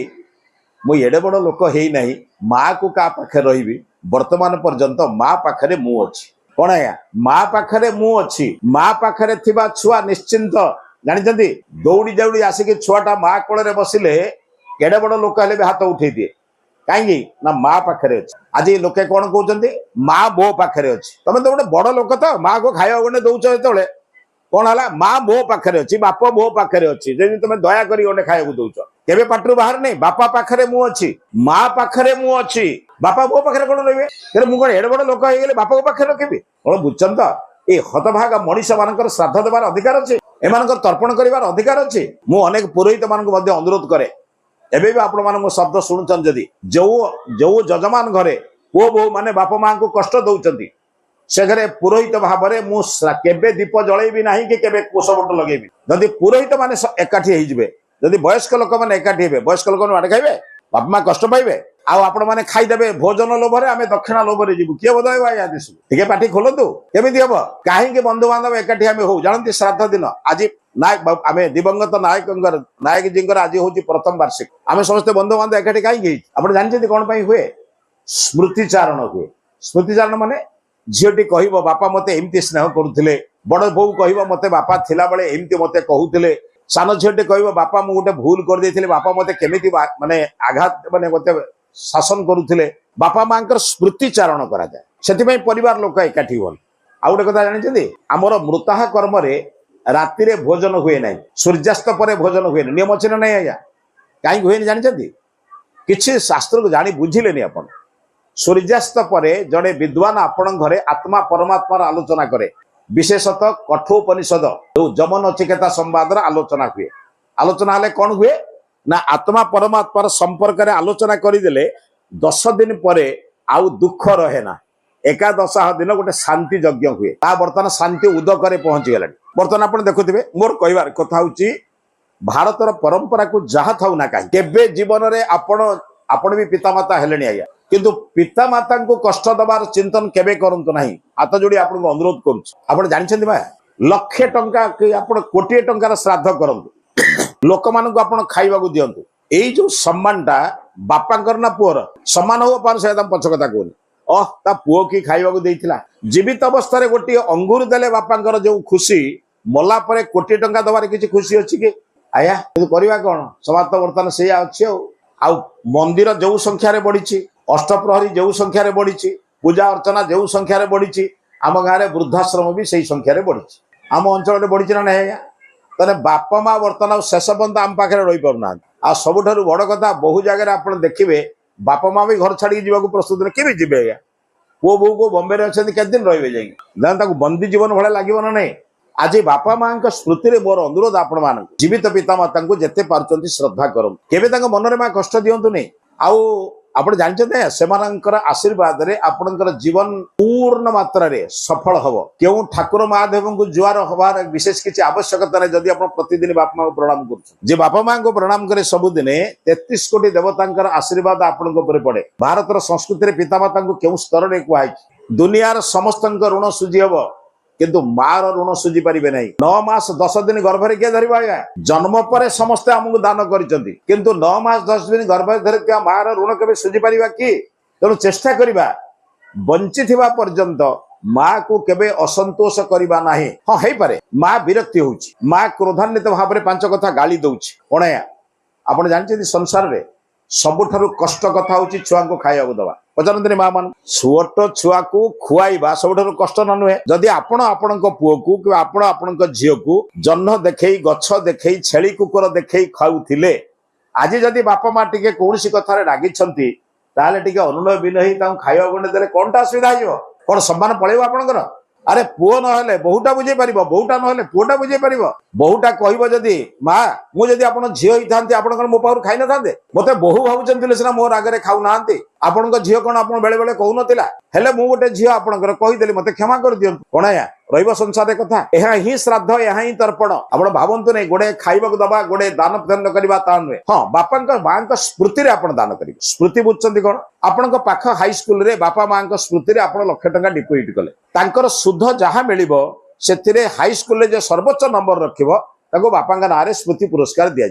ମୁଁ ଏଡେ ବଡ ଲୋକ ହେଇନାହିଁ, ମାକୁ କାହା ପାଖରେ ରହିବି? ବର୍ତ୍ତମାନ ପର୍ଯ୍ୟନ୍ତ ମା ପାଖରେ ମୁଁ ଅଛି। କଣ ଆଜ୍ଞା? ମା ପାଖରେ ମୁଁ ଅଛି। ମା ପାଖରେ ଥିବା ଛୁଆ ନିଶ୍ଚିନ୍ତ, ଜାଣିଛନ୍ତି, ଦୌଡ଼ି ଦୌଡ଼ି ଆସିକି ଛୁଆଟା ମା କୋଳରେ ବସିଲେ କେଡେ ବଡ ଲୋକ ହେଲେ ବି ହାତ ଉଠେଇ ଦିଏ। କାହିଁକି ନା ମା ପାଖରେ ଅଛି। ଆଜି ଲୋକେ କଣ କହୁଛନ୍ତି? ମା ମୋ ପାଖରେ ଅଛି। ତମେ ତ ଗୋଟେ ବଡ ଲୋକ ତ, ମାକୁ ଖାଇବାକୁ ଗଣ୍ଡେ ଦଉଛ ଯେତେବେଳେ, କଣ ହେଲା? ମା ମୋ ପାଖରେ ଅଛି, ବାପ ମୋ ପାଖରେ ଅଛି, ଯଦି ତମେ ଦୟା କରି ଗଣ୍ଡେ ଖାଇବାକୁ ଦଉଛ। କେବେ ପାଟିରୁ ବାହାରେ ନାହିଁ, ବାପା ପାଖରେ ମୁଁ ଅଛି, ମା ପାଖରେ ମୁଁ ଅଛି। ବାପା ମୋ ପାଖରେ କଣ ରହିବେ? ହେଲେ ମୁଁ କଣ ଏଡେ ବଡ ଲୋକ ହେଇଗଲେ ବାପାଙ୍କ ପାଖରେ ରଖିବି? କଣ ବୁଝୁଛନ୍ତି ତ? ଏଇ ହତଭାଗା ମଣିଷ ମାନଙ୍କର ଶ୍ରାଦ୍ଧ ଦେବାର ଅଧିକାର ଅଛି? ଏମାନଙ୍କର ତର୍ପଣ କରିବାର ଅଧିକାର ଅଛି? ମୁଁ ଅନେକ ପୁରୋହିତ ମାନଙ୍କୁ ମଧ୍ୟ ଅନୁରୋଧ କରେ, ଏବେ ବି ଆପଣମାନଙ୍କ ଶବ୍ଦ ଶୁଣୁଛନ୍ତି ଯଦି, ଯୋଉ ଯୋଉ ଯଜମାନ ଘରେ ପୁଅ ବୋହୂ ମାନେ ବାପା ମାଙ୍କୁ କଷ୍ଟ ଦଉଛନ୍ତି, ସେ ଘରେ ପୁରୋହିତ ଭାବରେ ମୁଁ କେବେ ଦୀପ ଜଳେଇବି ନାହିଁ କି କେବେ କୁଶବଟ ଲଗେଇବି। ଯଦି ପୁରୋହିତ ମାନେ ଏକାଠି ହେଇଯିବେ, ଯଦି ବୟସ୍କ ଲୋକମାନେ ଏକାଠି ହେବେ, ବୟସ୍କ ଲୋକମାନେ ମାଡ଼ ଖାଇବେ, ବାପା ମା କଷ୍ଟ ପାଇବେ, ଆଉ ଆପଣ ମାନେ ଖାଇଦେବେ ଭୋଜନ ଲୋଭରେ, ଆମେ ଦକ୍ଷିଣା ଲୋଭରେ ଯିବୁ। କିଏ ବଦଳାଇବ ଆଜ୍ଞା ଦେଶକୁ? ଟିକେ ପାଟି ଖୋଲନ୍ତୁ, କେମିତି ହବ? କାହିଁକି ବନ୍ଧୁବାନ୍ଧବ ଏକାଠି ଆମେ ହଉ ଜାଣନ୍ତି? ଶ୍ରାଦ୍ଧ ଦିନ ଆଜି ନାୟକ, ଆମେ ଦିବଙ୍ଗତ ନାୟକଙ୍କର, ନାୟକଜୀଙ୍କର ଆଜି ହଉଛି ପ୍ରଥମ ବାର୍ଷିକ। ଆମେ ସମସ୍ତେ ବନ୍ଧୁବାନ୍ଧବ ଏକାଠି କାହିଁକି ହେଇଛି ଆପଣ ଜାଣିଛନ୍ତି? କଣ ପାଇଁ ହୁଏ? ସ୍ମୃତିଚାରଣ ହୁଏ। ସ୍ମୃତିଚାରଣ ମାନେ ଝିଅଟି କହିବ, ବାପା ମତେ ଏମିତି ସ୍ନେହ କରୁଥିଲେ। ବଡ ବୋଉ କହିବ, ମତେ ବାପା ଥିଲାବେଳେ ଏମିତି ମତେ କହୁଥିଲେ। ସାନ ଝିଅଟି କହିବ, ବାପା, ମୁଁ ଗୋଟେ ଭୁଲ କରିଦେଇଥିଲି, ବାପା ମତେ କେମିତି ମାନେ ଆଘାତ, ମାନେ ମତେ ଶାସନ କରୁଥିଲେ। ବାପା ମାଙ୍କର ସ୍ମୃତିଚାରଣ କରାଯାଏ, ସେଥିପାଇଁ ପରିବାର ଲୋକ ଏକାଠି ହୁଅନ୍ତି। ଆଉ ଗୋଟେ କଥା ଜାଣିଛନ୍ତି? ଆମର ମୃତାହ କର୍ମରେ ରାତିରେ ଭୋଜନ ହୁଏ ନାହିଁ, ସୂର୍ଯ୍ୟାସ୍ତ ପରେ ଭୋଜନ ହୁଏନି। ନିୟମ ଅଛି ନା ନାହିଁ ଆଜ୍ଞା? କାହିଁକି ହୁଏନି ଜାଣିଛନ୍ତି? କିଛି ଶାସ୍ତ୍ରକୁ ଜାଣି ବୁଝିଲେନି ଆପଣ। ସୂର୍ଯ୍ୟାସ୍ତ ପରେ ଜଣେ ବିଦ୍ୱାନ ଆପଣଙ୍କ ଘରେ ଆତ୍ମା ପରମାତ୍ମାର ଆଲୋଚନା କରେ। ବିଶେଷତଃ କଠୋପନିଷଦ, ଯୋଉ ଯମ ନଚିକେତା ସମ୍ବାଦର ଆଲୋଚନା ହୁଏ। ଆଲୋଚନା ହେଲେ କଣ ହୁଏ ନା, ଆତ୍ମା ପରମାତ୍ମାର ସମ୍ପର୍କରେ ଆଲୋଚନା କରିଦେଲେ 10 ଦିନ ପରେ ଆଉ ଦୁଃଖ ରହେ ନା। ଏକାଦଶାହ ଦିନ ଗୋଟେ ଶାନ୍ତି ଯଜ୍ଞ ହୁଏ। ତା ବର୍ତ୍ତମାନ ଶାନ୍ତି ଉଦକରେ ପହଞ୍ଚିଗଲାଣି। ବର୍ତ୍ତମାନ ଆପଣ ଦେଖୁଥିବେ। ମୋର କହିବାର କଥା ହଉଛି, ଭାରତର ପରମ୍ପରାକୁ ଯାହା ଥାଉ ନା କାହିଁ, କେବେ ଜୀବନରେ ଆପଣ ବି ପିତାମାତା ହେଲେଣି ଆଜ୍ଞା, କିନ୍ତୁ ପିତାମାତାଙ୍କୁ କଷ୍ଟ ଦେବାର ଚିନ୍ତନ କେବେ କରନ୍ତୁ ନାହିଁ। ହାତ ଯୋଡ଼ି ଆପଣଙ୍କୁ ଅନୁରୋଧ କରୁଛି। ଆପଣ ଜାଣିଛନ୍ତି ବା, ଲକ୍ଷେ ଟଙ୍କା କି ଆପଣ କୋଟିଏ ଟଙ୍କାର ଶ୍ରାଦ୍ଧ କରନ୍ତୁ, ଲୋକମାନଙ୍କୁ ଆପଣ ଖାଇବାକୁ ଦିଅନ୍ତୁ, ଏଇ ଯୋଉ ସମ୍ମାନଟା ବାପାଙ୍କର ନା ପୁଅର ସମ୍ମାନ ହବ ପାର, ସେ ପଛ କଥା କହୁନି। ଅହ, ତା ପୁଅ କି ଖାଇବାକୁ ଦେଇଥିଲା। ଜୀବିତ ଅବସ୍ଥାରେ ଗୋଟିଏ ଅଙ୍ଗୁର ଦେଲେ ବାପାଙ୍କର ଯୋଉ ଖୁସି, ମଲା ପରେ କୋଟିଏ ଟଙ୍କା ଦବାରେ କିଛି ଖୁସି ଅଛି କି ଆଜ୍ଞା? କିନ୍ତୁ କରିବା କଣ, ସମାଜ ତ ବର୍ତ୍ତମାନ ସେଇଆ ଅଛି। ଆଉ ମନ୍ଦିର ଯୋଉ ସଂଖ୍ୟାରେ ବଢିଛି, ଅଷ୍ଟପ୍ରହରୀ ଯୋଉ ସଂଖ୍ୟାରେ ବଢିଛି, ପୂଜା ଅର୍ଚ୍ଚନା ଯୋଉ ସଂଖ୍ୟାରେ ବଢିଛି, ଆମ ଗାଁରେ ବୃଦ୍ଧାଶ୍ରମ ବି ସେଇ ସଂଖ୍ୟାରେ ବଢିଛି। ଆମ ଅଞ୍ଚଳରେ ବଢିଛି ନା ନାହିଁ ଆଜ୍ଞା? ତାହେଲେ ବାପା ମା ବର୍ତ୍ତମାନ ଆଉ ଶେଷ ପର୍ଯ୍ୟନ୍ତ ଆମ ପାଖରେ ରହିପାରୁନାହାନ୍ତି। ଆଉ ସବୁଠାରୁ ବଡ କଥା, ବହୁ ଜାଗାରେ ଆପଣ ଦେଖିବେ, ବାପା ମା ବି ଘର ଛାଡିକି ଯିବାକୁ ପ୍ରସ୍ତୁତ ନୁହେଁ। କେବେ ଯିବେ ଆଜ୍ଞା? ପୁଅ ବୋହୂ କୋଉ ବମ୍ବେରେ ଅଛନ୍ତି, କେତେ ଦିନ ରହିବେ ଯାଇକି? ନା ତାକୁ ବନ୍ଦୀ ଜୀବନ ଭଳିଆ ଲାଗିବ ନା ନାହିଁ? ଆଜି ବାପା ମାଙ୍କ ସ୍ମୃତିରେ ମୋର ଅନୁରୋଧ ଆପଣମାନଙ୍କୁ, ଜୀବିତ ପିତାମାତାଙ୍କୁ ଯେତେ ପାରୁଛନ୍ତି ଶ୍ରଦ୍ଧା କରନ୍ତୁ। କେବେ ତାଙ୍କ ମନରେ ମା କଷ୍ଟ ଦିଅନ୍ତୁନି। ଆଉ ଆପଣ ଜାଣିଛନ୍ତି ନା, ସେମାନଙ୍କର ଆଶୀର୍ବାଦରେ ଆପଣଙ୍କର ଜୀବନ ପୂର୍ଣ୍ଣ ମାତ୍ରାରେ ସଫଳ ହବ। କେଉଁ ଠାକୁର ମହାଦେବଙ୍କୁ ଜୁହାର ହବାର ବିଶେଷ କିଛି ଆବଶ୍ୟକତା ନାହିଁ, ଯଦି ଆପଣ ପ୍ରତିଦିନ ବାପା ମାଙ୍କୁ ପ୍ରଣାମ କରୁଛନ୍ତି। ଯେ ବାପା ମାଙ୍କୁ ପ୍ରଣାମ କରେ ସବୁଦିନେ, 33 କୋଟି ଦେବତାଙ୍କର ଆଶୀର୍ବାଦ ଆପଣଙ୍କ ଉପରେ ପଡେ। ଭାରତର ସଂସ୍କୃତିରେ ପିତାମାତାଙ୍କୁ କେଉଁ ସ୍ତରରେ କୁହାଯାଇଛି। ଦୁନିଆର ସମସ୍ତଙ୍କ ଋଣ ସୁଝି ହବ, କିନ୍ତୁ ମାର ଋଣ ସୁଝି ପାରିବେ ନାହିଁ। 9 ମାସ 10 ଦିନ ଗର୍ଭରେ କିଏ ଧରିବ ଆଜ୍ଞା? ଜନ୍ମ ପରେ ସମସ୍ତେ ଆମକୁ ଦାନ କରିଛନ୍ତି, କିନ୍ତୁ 9 ମାସ 10 ଦିନ ଗର୍ଭରେ ଧରିଥିବା ମାର ଋଣ କେବେ ସୁଝି ପାରିବା କି? ତେଣୁ ଚେଷ୍ଟା କରିବା, ବଞ୍ଚିଥିବା ପର୍ଯ୍ୟନ୍ତ ମାକୁ କେବେ ଅସନ୍ତୋଷ କରିବା ନାହିଁ। ହଁ, ହେଇପାରେ ମା ବିରକ୍ତି ହଉଛି, ମା କ୍ରୋଧାନ୍ୱିତ ଭାବରେ ପାଞ୍ଚ କଥା ଗାଳି ଦଉଛି। କଣ ଆଜ୍ଞା? ଆପଣ ଜାଣିଛନ୍ତି, ସଂସାରରେ ସବୁଠାରୁ କଷ୍ଟ କଥା ହଉଛି ଛୁଆଙ୍କୁ ଖାଇବାକୁ ଦବା। ପଚାରନ୍ତିନି ମା ମାନଙ୍କୁ? ଛୋଟ ଛୁଆକୁ ଖୁଆଇବା ସବୁଠାରୁ କଷ୍ଟ ନା ନୁହେଁ? ଯଦି ଆପଣ ଆପଣଙ୍କ ପୁଅକୁ କିମ୍ବା ଆପଣ ଆପଣଙ୍କ ଝିଅକୁ ଜହ୍ନ ଦେଖେଇ, ଗଛ ଦେଖେଇ, ଛେଳି କୁକୁର ଦେଖେଇ ଖାଉଥିଲେ, ଆଜି ଯଦି ବାପା ମା ଟିକେ କୌଣସି କଥାରେ ରାଗିଛନ୍ତି, ତାହେଲେ ଟିକେ ଅନୁନୟ ବିନୟ ହେଇ ତାଙ୍କୁ ଖାଇବାକୁ ଗଣ୍ଡେ ଦେଲେ କଣଟା ଅସୁବିଧା ହେଇଯିବ? କଣ ସମ୍ମାନ ପଳେଇବ ଆପଣଙ୍କର? ଆରେ, ପୁଅ ନହେଲେ ବୋହୁଟା ବୁଝେଇ ପାରିବ, ବୋହୁଟା ନହେଲେ ପୁଅଟା ବୁଝେଇ ପାରିବ। ବୋହୁଟା କହିବ ଯଦି, ମା, ମୁଁ ଯଦି ଆପଣ ଝିଅ ହେଇଥାନ୍ତି, ଆପଣ କଣ ମୋ ପାଖରୁ ଖାଇନଥାନ୍ତେ? ମତେ ବୋହୁ ଭାବୁଛନ୍ତି ସିନା ମୋ ରାଗରେ ଖାଉନାହାନ୍ତି। ଆପଣଙ୍କ ଝିଅ କଣ ଆପଣ ବେଳେ ବେଳେ କହୁନଥିଲା? ହେଲେ ମୁଁ ଗୋଟେ ଝିଅ ଆପଣଙ୍କର, କହିଦେଲି, ମତେ କ୍ଷମା କରିଦିଅନ୍ତୁ। କଣ ଏହା ରହିବ ସଂସାରରେ କଥା? ଏହା ହିଁ ଶ୍ରାଦ୍ଧ, ଏହା ହିଁ ତର୍ପଣ। ଆପଣ ଭାବନ୍ତୁ ନାହିଁ ଗୋଟେ ଖାଇବାକୁ ଦବା, ଗୋଟେ ଦାନ ଦାନ କରିବା ତା ନୁହେଁ। ହଁ, ବାପାଙ୍କ ମାଙ୍କ ସ୍ମୃତିରେ ଆପଣ ଦାନ କରିବେ। ସ୍ମୃତି ବୁଝୁଛନ୍ତି କଣ? ଆପଣଙ୍କ ପାଖ ହାଇସ୍କୁଲରେ ବାପା ମାଙ୍କ ସ୍ମୃତିରେ ଆପଣ 1 ଲକ୍ଷ ଟଙ୍କା ଡିପୋଜିଟ୍ କଲେ, ତାଙ୍କର ସୁଧ ଯାହା ମିଳିବ, ସେଥିରେ ହାଇସ୍କୁଲରେ ଯେ ସର୍ବୋଚ୍ଚ ନମ୍ବର ରଖିବ, ତାକୁ ବାପାଙ୍କ ନାଁରେ ସ୍ମୃତି ପୁରସ୍କାର ଦିଆଯିବ।